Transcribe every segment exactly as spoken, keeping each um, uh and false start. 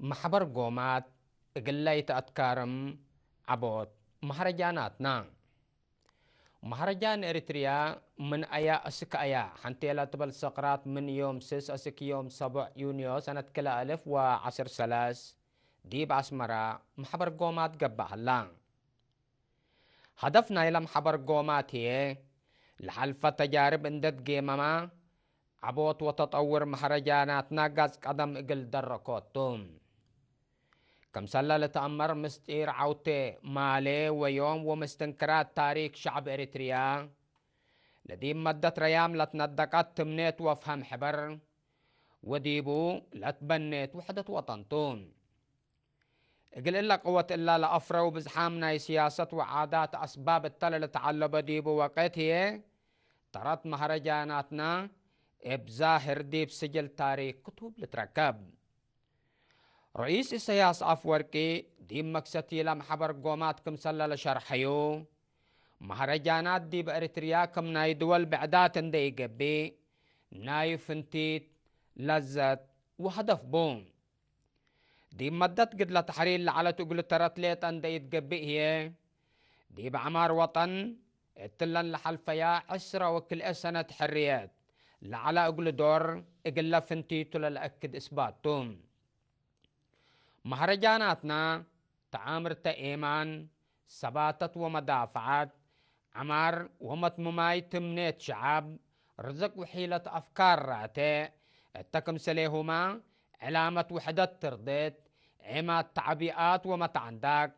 መሕበር ጎማት እግል ለይተአትካርም ዐቦት መሀረጃናትና። መሀረጃን ኤሪትርያ ምን አያ እስክ አያ ሐንቴ ለትበል ሰቅራት ምን ዮም ስስ እስክ ዮም ሰቦዕ ዩንዮ ሰነት ክልኤ አልፍ ወዐስር ሰለስ ዲብ አስመራ መሕበር ጎማት ገብእ ሀላ። ሀደፍ ናይለ መሕበር ጎማት ህዬ፣ ለሐልፈ ተጃርብ እንዴ ትጌመመ፣ ዐቦት ወተጠውር መሀረጃናትና ጋዝ ቀደም እግል ደረኮት ቱ። ክምሰለ ልትአመር ምስጢር ዐውቴ ማሌ ወዮም ወምስትንክራት ታሪክ ሸዕብ ኤሪትርያ፣ ለዲብ መደት ረያም ለትነደቀት ትምኔት ወፍሀም ሕበር፣ ወዲቡ ለትበኔት ውሕደት ወጠን ቱ። እግል እለ ቅወት እለ ለአፍረው ብዝሓም ናይ ስያሰት ወዓዳት አስባብ እተ ለልትዐለበ ዲቡ ወቅት ህዬ፣ ተረት መሀረጃናትና እብ ዛህር ዲብ ስጅል ታሪክ ክቱብ ልትረከብ። ርኢስ ኢሰያስ አፍወርቂ ዲብ መክሰቲ ለመሕበር ጎማት ክምሰለ ለሸርሐዩ፣ መሀረጃናት ዲብ ኤሪትርያ ክም ናይ ድወል ብዕዳት እንዴ ኢገብእ፣ ናይ ፍንቲት፣ ለዘት ወሀደፍ ቡ። ዲብ መደት ግድለ ተሕሪር ለዐለት እግሉ ተረት ሌጠ እንዴ ኢትገብእ ህዬ፣ ዲብ ዐማር ወጠን እትለን ለሐልፈያ ዕስረ ወክልኤ ሰነት ሕርየት ለዐለ እግሉ ዶር እግለ ፍንቲቱ ለለአክድ እስባት ቱ። መሀረጃናትና ተአምርተ ኤማን፣ ሰባተት ወመዳፈዐት፣ ዐማር ወመትምማይ ትምኔት ሸዐብ፣ ርዝቅ ወሒለት አፍካር ራቴዕ፣ እተ ክምሰሌሁመ ዕላመት ውሕደት ትርድት፣ ዔማት ተዕቢኣት ወመትዓንዳግ፣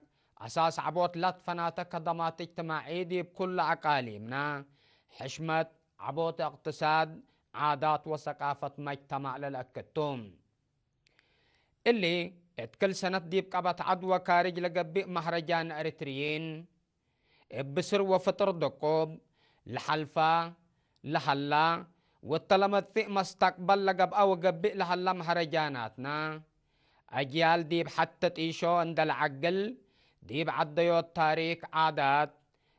አሳስ ዐቦት ላትፈናተ ከደማት እጅትማዒ ዲብ ኩሉ አቃሊምነ፣ ሕሽመት፣ ዐቦት እቅትሳድ፣ ዓዳት ወሰቃፈት መጅተማዕ ለለአክድ ቱ። እሊ፣ እት ክል ሰነት ዲብ ቀበት ዐድ ወካርጅ ለገብእ መህረጃን ኤሪትርዪን፣ እብ ብስር ወፍጥር ድቁብ፣ ለሐልፈ፣ ለሀላ፣ ወእተ ለመጽእ መስተቅበል ለገብአ ወገብእ ለሀላ መህረጃናትና፣ አጅያል ዲብ ሐቲ ጢሾ እንደ ለዐግል፣ ዲብ ዐደዮት ታሪክ፣ ዓዳት፣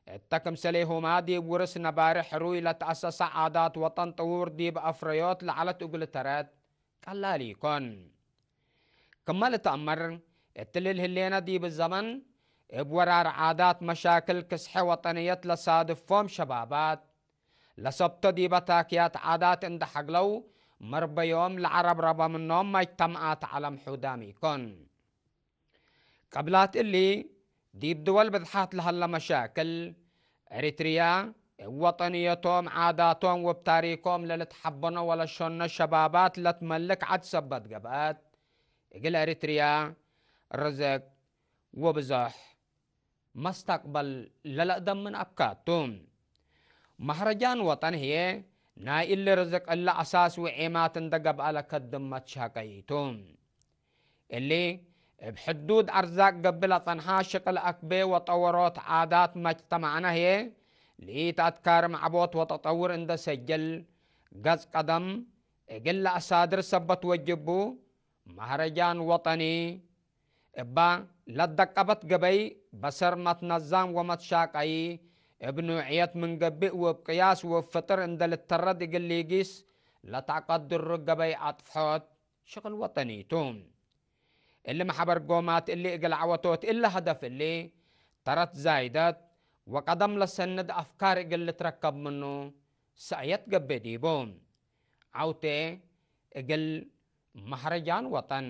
እተ ክምሰሌሁማ ዲብ ውርስ ነባሪ ሕሩይ ለተአሰሰ ዓዳት ወጠን ጥዉር ዲብ አፍረዮት ለዐለት እግል ተረት፣ ቀላል ኢኮን። ክመ ልትአመር፣ እትሊ ለህሌነ ዲብ ዘመን፣ እብ ወራር ዓዳት መሻክል ክስሐ ወጠንየት ለሳድፎም ሸባባት፣ ለሰብቶ ዲበ ታክያት ዓዳት እንደ ሐግለው፣ መርበዮም ለዐረብረበ ምኖም መጅተምዓት ዐለም ሑዳም ኢኮን። ቀብላት እሊ፣ ዲብ ድወል ብዝሓት ለሀለ መሻክል፣ ኤሪትርያ እብ ወጠንየቶም፣ ዓዳቶም ወእብ ታሪኮም ለልትሐበኖ ወለሸኖ ሸባባት ለትመልክ ዐድ ሰበት ገብአት፣ እግል ኤሪትርያ ርዝቅ ወብዞሕ መስተቅበል ለለአደምን አፍካር ቱ። መህረጃን ወጠን ህዬ፣ ናይ እሊ ርዝቅ እለ አሳስ ወዔማት እንደ ገብአ ለከድም መትሻቀዪ ቱ። እሊ፣ እብ ሕዱድ አርዛቅ ገብእ ለጸንሐ ሽቅል አክቤ ወጠወሮት ዓዳት መጅተማዕነ ህዬ፣ ለኢተአትካርም ዐቦት ወተጠውር እንደ ሰጅል፣ ገጽ ቀደም እግል ለአሳድር ሰበት ወጅቡ፣ መህረጃን ወጠኒ፣ እባ ለደቀበት ገበይ በሰር መትነዛም ወመትሻቀዪ፣ እብ ኑዕየት ምን ገብእ ወእብ ቅያስ ወእብ ፍጥር እንደ ልተረድ እግል ሊጊስ ለተአቀድሩ ገበይ አጥፍሖት ሽቅል ወጠኒ ቱ። እሊ መሕበር ጎማት እሊ እግል ዐወቶት እሊ ሀደፍ እሊ፣ ተረት ዛይደት ወቀደም ለሰንድ አፍካር እግል ልትረከብ ምኑ ሰእየት ገብእ ዲቡ። ዐውቴ እግል መህረጃን ወጠን።